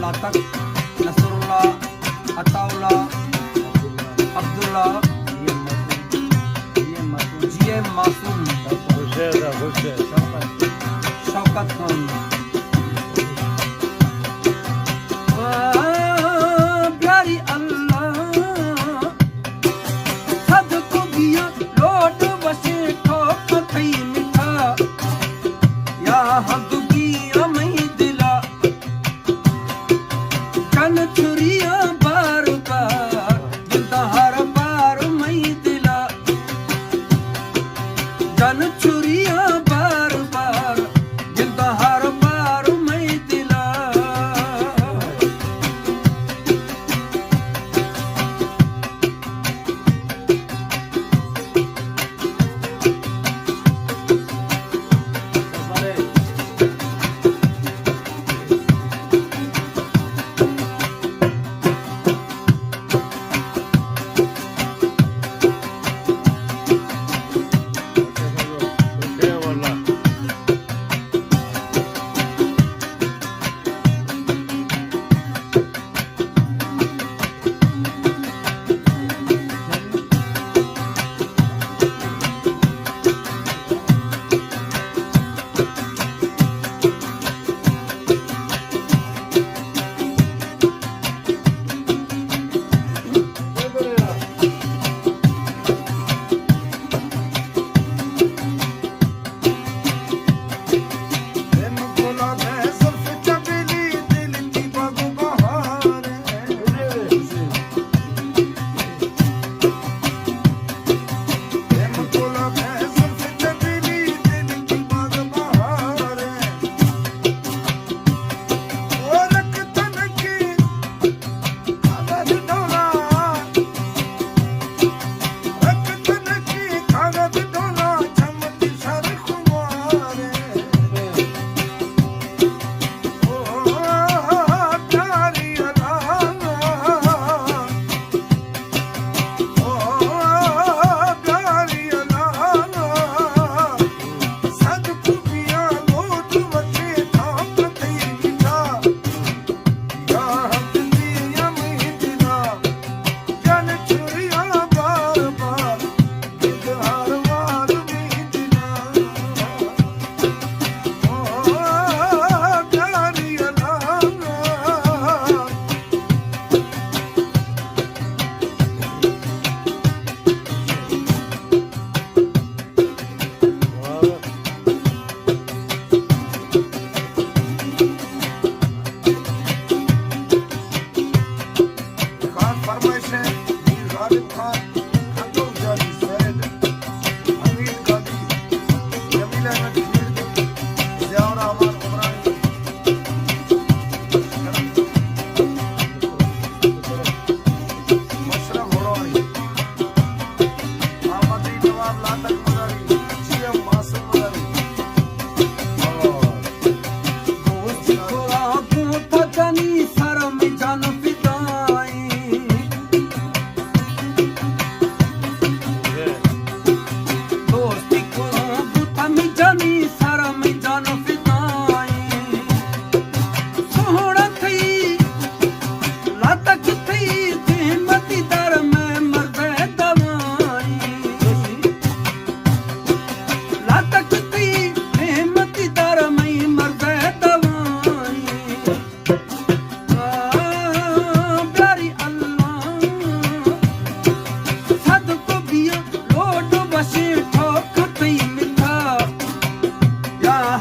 عاطف، نصراللہ، عطاءاللہ، عبداللہ، G M معصوم، شوکت خان۔ آ، پیاری اللہ، صدقو گیا لوڈ بشے ٹھوک تئی مٹھا، یا حد گیا مئی دلا۔ جن چھریاں بار بار، گنداں ہر بار مئی دلا۔ جن چھریاں بار بار، گنداں ہر بار مئی دلا۔ خان فرمائش ہے، میر غالب خان، کھنڈو جالی سید، حمید قاضی، جمیل احمد کھیڑ، ضیاء الرحمان عمرانی، مشرف بڑوانی، احمد نواب لاتک مزاری، جی ایم معصوم مزاری۔ دوست گرا گوں تجنی سر میں جان فدائی۔ دوست گرا گوں تمی جنی سر میں جان فدائی۔ سوہنا تئی لاتک تئی، زحمتی در میں مرد دوائی۔ لاتک تئی، زحمتی در میں مرد دوائی۔ آ، پیاری اللہ، صدقو بیا لوڈ بشے ٹھوک تئی مٹھا۔ یا